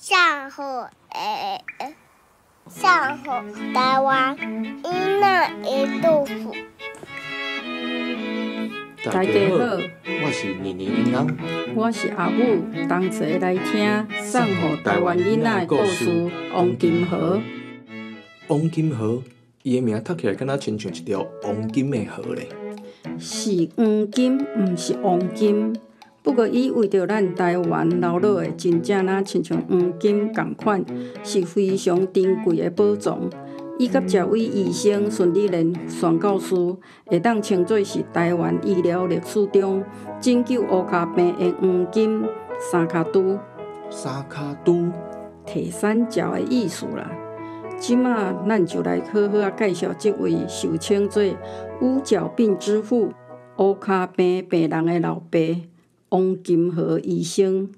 送予送予台灣囡仔的祝福。大家好，我是妮妮囡仔，我是阿母，同齊來聽送予台灣囡仔的故事。王金河，王金河，伊的名讀起來敢若親像一條黃金的河咧。是黃金，毋是黃金。不過，伊為著咱台灣留落的，真正若親像黃金仝款，是非常珍貴的寶藏。伊佮石偉醫生、孫理蓮宣教師，會當稱做是台灣醫療歷史中拯救烏跤病的黃金三跤拄。三跤拄，提三腳的意思啦。這馬咱就來好好仔介紹這位受稱做烏腳病之父、烏跤病病人的老爸王金河醫生。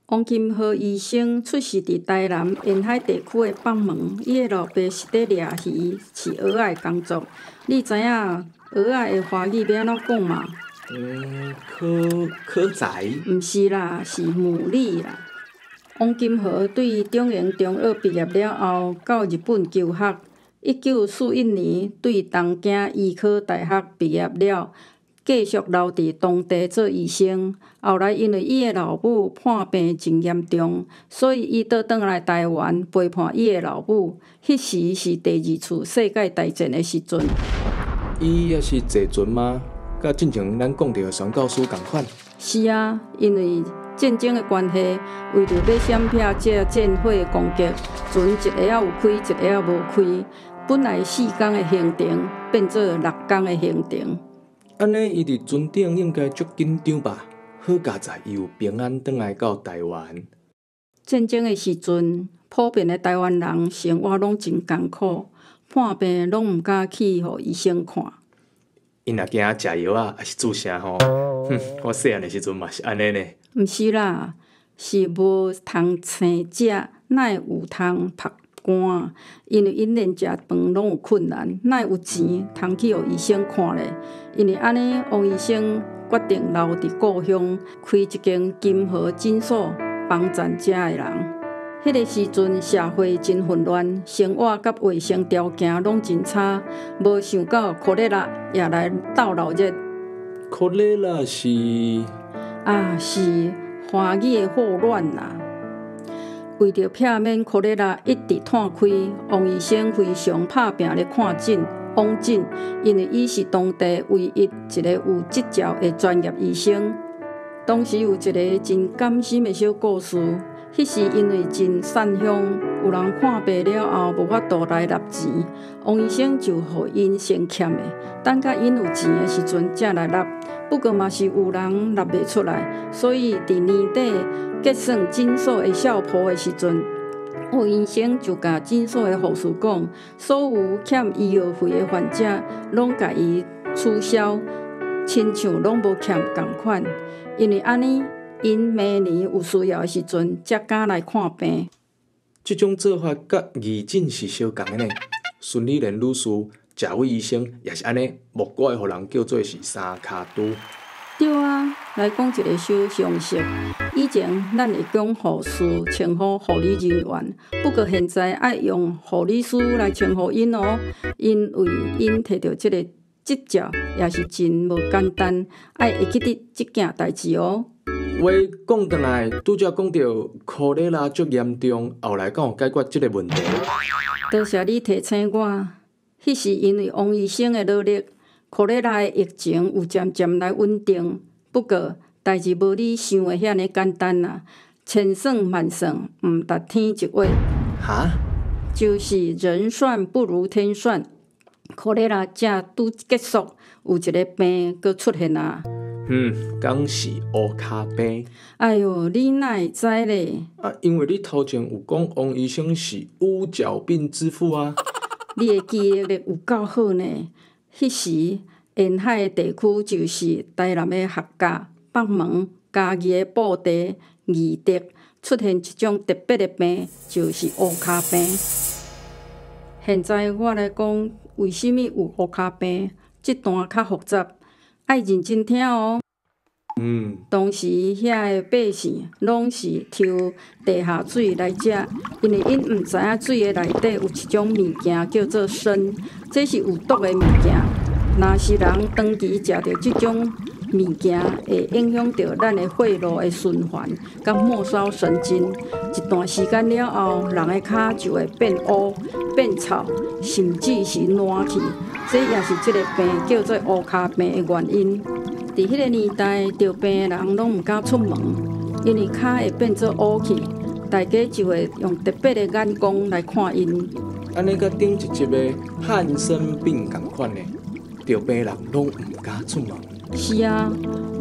王金河醫生出世佇台南沿海地區的北門，伊的老爸是佇掠魚、飼蚵仔的工作。你知影蚵仔的華語欲按怎講嗎？嗯，蚵蚵仔？毋是啦，是牡蠣啦。王金河對中營中學畢業了後，到日本求學。1941年對東京醫科大學畢業了，繼續留佇當地做醫生。後來因為伊的老母破病真嚴重，所以伊倒轉來台灣陪伴伊的老母。彼時是第二次世界大戰的時陣。伊也是坐船嗎？佮進前咱講著的宣教師仝款。是啊，因為戰爭的關係，為著欲閃避這戰火的攻擊，船一下仔有開，一下仔無開。本來4工的行程變做6工的行程。按呢，伊佇船頂應該足緊張吧？好佳哉，伊有平安轉來到台灣。戰爭的時陣，普遍的台灣人生活攏真艱苦，破病攏毋敢去予醫生看。𪜶若驚食藥仔，抑是注射吼。哼，我細漢的時陣嘛是按呢呢。毋是啦，是無通生食，哪會有通曝乾？因為𪜶連食飯攏有困難，哪會有錢通去予醫生看咧？因為按呢，王醫生決定留佇故鄉，開一間金河診所，幫贊遮的人。彼個時陣社會真混亂，生活佮衛生條件攏真差，無想到科勒拉也來鬥鬧熱。科勒拉是？啊，是華語的霍亂啦。為著避免科勒拉一直湠開，王醫生非常拍拚咧看診、往診，因為伊是當地唯一一個有執照的專業醫生。當時有一個真感心的小故事，彼時因為真散鄉，有人看病了後無法度來納錢，王醫生就予𪜶先欠的，等甲𪜶有錢的時陣才來納。不過嘛是有人納袂出來，所以佇年底結算診所的數簿的時陣，王醫生就共診所的護士講，所有欠醫藥費的患者，攏共伊取消，親像攏無欠仝款。因為按呢，𪜶明年有需要的時陣，才敢來看病。這種做法佮義診是相仝的呢。孫理蓮女士、石偉醫生也是按呢，莫怪會予人叫做是三跤拄。對啊，來講一個小常識。以前咱會講護士稱呼護理人員，不過現在愛用護理師來稱呼𪜶哦，因為𪜶提著這个執照也是真無簡單，愛會記得這件代誌哦。話講轉來，拄才講著科勒拉足嚴重，後來敢有解決這个問題？多謝你提醒我，彼時因為王醫生的努力，科勒拉的疫情有漸漸來穩定。不過，代誌無你想的遐爾簡單啦，千算萬算，毋達天一畫。哈？就是人算不如天算，科勒拉才拄結束，有一个病閣出現啊。嗯，敢是烏跤病？哎喲，你哪會知咧？啊，因為你頭前有講王醫生是烏腳病之父啊。你的記憶力有夠好呢。彼時沿海的地區就是台南的客家、北門、嘉義的布袋、義德，出現一種特別的病，就是烏跤病。現在我來講，為啥物有烏跤病？這段較複雜，愛認真聽哦。當時遐个百姓攏是抽地下水來食，因為𪜶毋知影水的內底有一種物件叫做砷，這是有毒的物件。若是人長期食著這種物件，會影響著咱的血路的循環，佮末梢神經。一段時間了後，人的跤就會變烏、變臭，甚至是爛去。這也是這个病叫做烏跤病的原因。佇彼个年代，著病的人攏毋敢出門，因為跤會變做烏去，大家就會用特別的眼光來看𪜶。按呢，佮頂一集的漢生病仝款呢，著病人攏毋敢出門。是啊，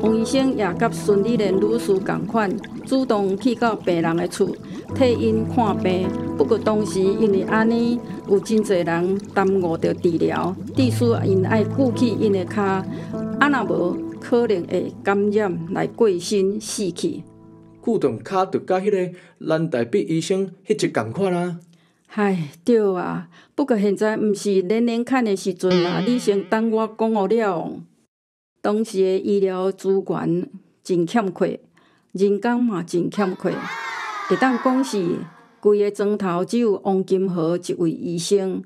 王醫生也佮孫理蓮女士仝款，主動去到病人的厝替𪜶看病。不過當時因為按呢，有真濟人耽誤著治療，致使𪜶愛鋸去𪜶的跤，啊若無可能會感染來過身死去。鋸斷跤就佮彼个蘭大必醫生彼集仝款啊！唉，對啊，不過現在毋是連連看的時陣啊，你先等我講予了。當時的醫療資源真欠缺，人工嘛真欠缺，會當講是規个莊頭只有王金河一位醫生。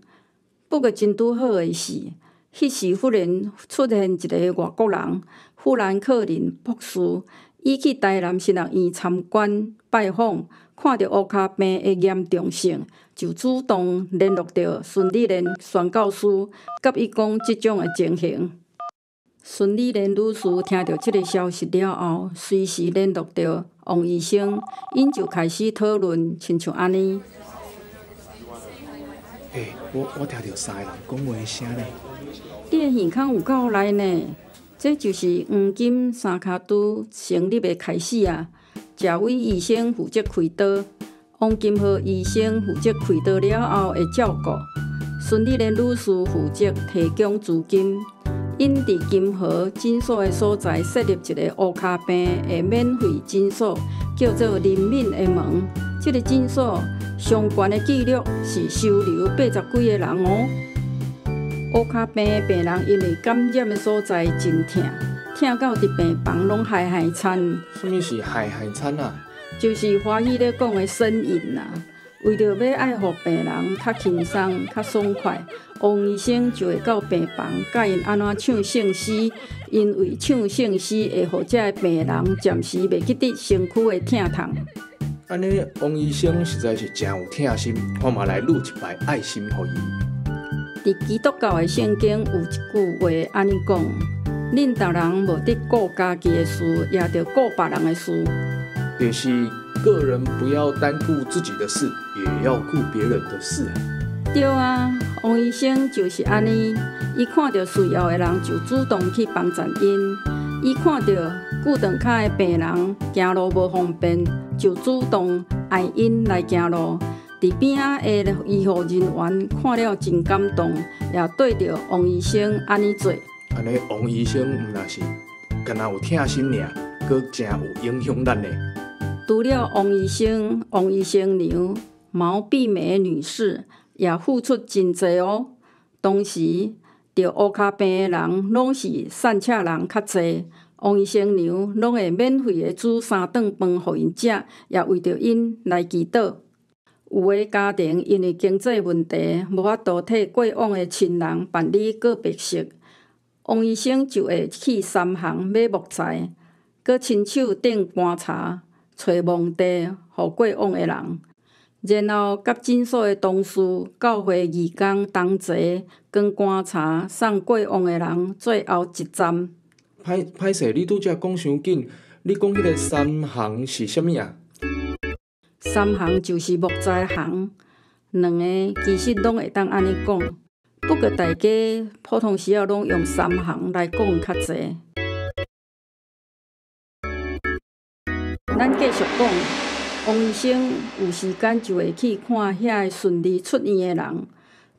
不過真拄好的是，彼時忽然出現一个外國人，富蘭克林博士，伊去台南新竹院參觀拜訪，看著烏跤病的嚴重性，就主動聯絡著孫理蓮宣教師，佮伊講這種的情形。孫理蓮女士聽著這个消息了後，隨時聯絡著王醫生，𪜶就開始討論，親像按呢。欸，我聽著三个人講話的聲呢。你的耳孔有夠利呢，這就是黃金三跤拄成立的開始啊！謝偉醫生負責開刀，王金河醫生負責開刀了後的照顧，孫理蓮女士負責提供資金。𪜶佇金河診所的所在設立一个烏跤病的免費診所，叫做人民的門。這个診所相關的記錄是收留80幾个人哦。烏跤病的病人因為感染的所在真疼，疼到佇病房攏嗨嗨慘。啥物是嗨嗨慘啊？就是華語咧講的呻吟啦。為著欲愛予病人較輕鬆、較爽快，王醫生就會到病房教𪜶按怎唱聖詩，因為唱聖詩會予這个病人暫時袂記得身軀的疼痛。按呢，王醫生實在是誠有疼心，我嘛來擼一排愛心予伊。佇基督教的聖經有一句話按呢講：恁逐人無得顧家己的事，也著顧別人的事。就是個人不要單顧自己的事，也要顧別人的事。對啊，王醫生就是按呢，伊看著需要的人就主動去幫贊𪜶，伊看著鋸斷跤的病人行路無方便，就主動帶𪜶來行路。佇邊仔的醫護人員看了真感動，也對著王醫生按呢做。按呢，王醫生毋但是干焦有疼心爾，閣誠有影響力呢。除了王醫生、王醫生娘、毛碧梅女士也付出真濟哦。當時著烏跤病的人攏是散赤人較濟，王醫生娘攏會免費的煮三頓飯予𪜶食，也為著𪜶來祈禱。有的家庭因為經濟問題無法度替過往的親人辦理告別式，王醫生就會去三行買木材，閣親手釘棺柴，揣墓地予過往的人，然後佮診所的同事、教會義工同齊扛棺柴送過往的人最後一站。歹歹勢，你拄才講傷緊，你講彼个三行是啥物啊？三行就是木材行，兩个其實攏會當按呢講，不過大家普通時仔攏用三行來講較濟。咱繼續講，王醫生有時間就會去看遐个順利出院的人，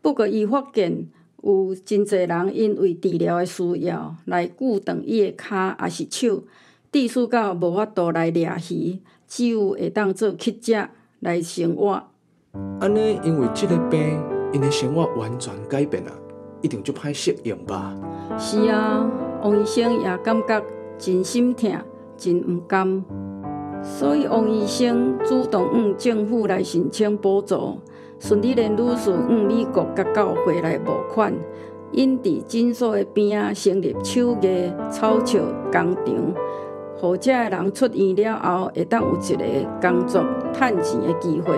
不過伊發現有真濟人因為治療的需要來鋸斷伊的跤抑是手，致使到無法度來掠魚，只有會當做乞食來生活。按呢，因為這个病，𪜶的生活完全改變啊，一定足歹適應吧？是啊，王醫生也感覺真心疼。真毋甘。所以王醫生主動向政府來申請補助，孫理蓮女士向美國佮教會來募款，𪜶佇診所的邊仔成立手藝草笑工場，予遮的人出院了後，會當有一个工作趁錢的機會。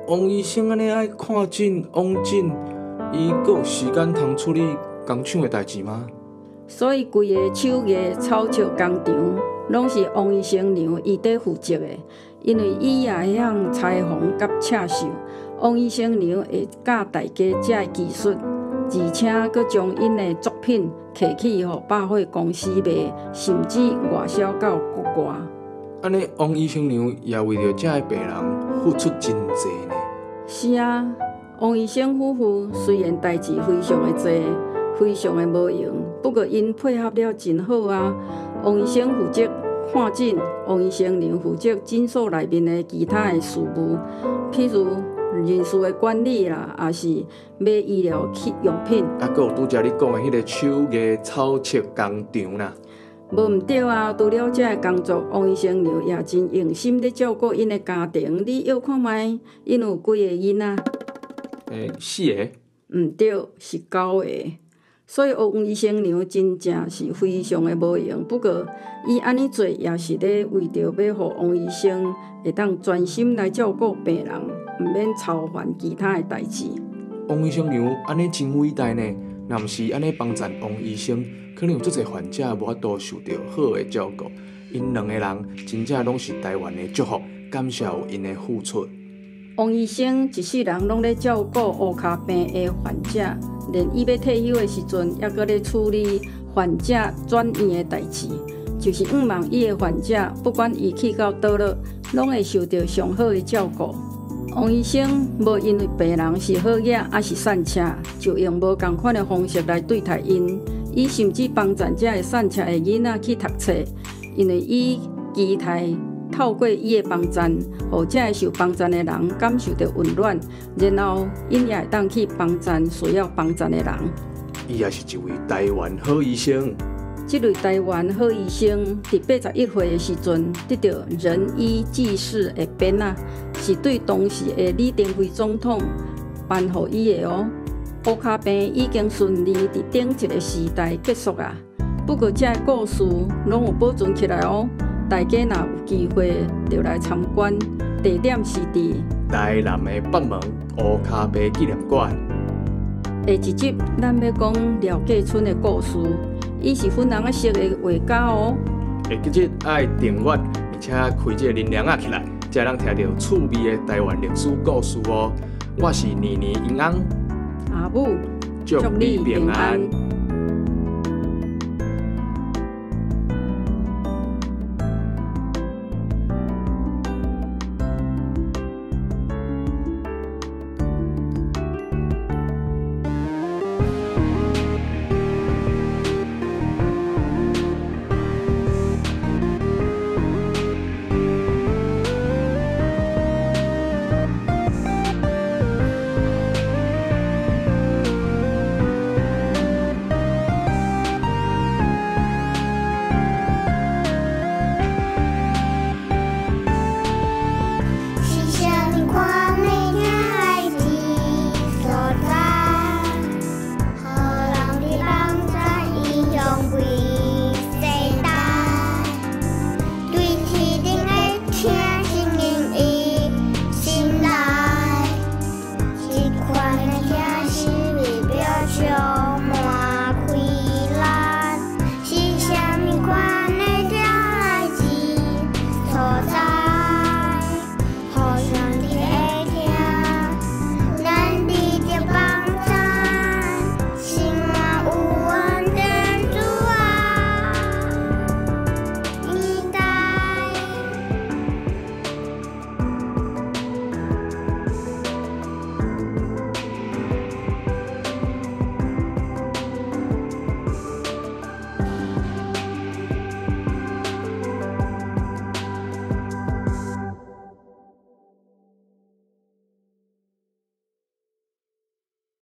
王醫生按呢愛看診、往診，伊閣有時間通處理工廠的代誌嗎？所以規个手藝草笑工場，攏是王醫生娘伊佇負責的，因為伊也會曉裁縫佮刺繡。王醫生娘會教大家遮的技術，而且閣將𪜶的作品提去予百貨公司賣，甚至外銷到國外。按呢，王醫生娘也為著遮的病人付出真濟呢。是啊，王醫生夫婦雖然代誌非常的濟，非常的無閒，不過𪜶配合了真好啊。王醫生負責看診，王醫生娘負責診所內面的其他的事務，譬如人事的管理啦，抑是買醫療器用品。啊，閣有拄才你講的彼个手藝草笑工場啦。無毋對啊，除了遮的工作，王醫生娘也真用心咧照顧𪜶的家庭。你臆看覓，𪜶有幾個囡仔？欸，四个。毋對，是九个。所以王醫生娘真正是非常的無閒。不過，伊按呢做也是咧為著欲予王醫生會當專心來照顧病人，毋免操煩其他的代誌。王醫生娘按呢真偉大呢！若毋是按呢幫贊王醫生，可能有足濟患者無法度受著好的照顧。𪜶兩个人真正攏是台灣的祝福，感謝有𪜶的付出。王醫生一世人攏咧照顧烏跤病的患者，連伊欲退休的時陣，猶閣咧處理患者轉院的代誌。就是向望伊的患者，不管伊去到佗落，攏會受著上好的照顧。王醫生無因為病人是好額抑是散赤，就用無仝款的方式來對待𪜶。伊甚至幫贊遮的散赤的囡仔去讀冊，因為伊期待透過伊的幫贊，予遮的受幫贊的人感受著溫暖，然後𪜶也會當去幫贊需要幫贊的人。伊也是一位台灣好醫生。這位台灣好醫生，佇81歲的時陣，得著仁醫濟世的匾仔，是對當時的李登輝總統頒予伊的哦。烏跤病已經順利佇頂一个時代結束啊，不過遮的故事攏有保存起來哦。大家若有機會，就來參觀。地點是佇台南的北門烏跤病紀念館。下一集咱欲講廖繼春的故事，伊是粉紅仔色的畫家哦。會記得愛訂閱，而且開這个鈴鈴仔起來，才會當聽著趣味的台灣歷史故事哦。我是年年英翁阿母，祝你平安。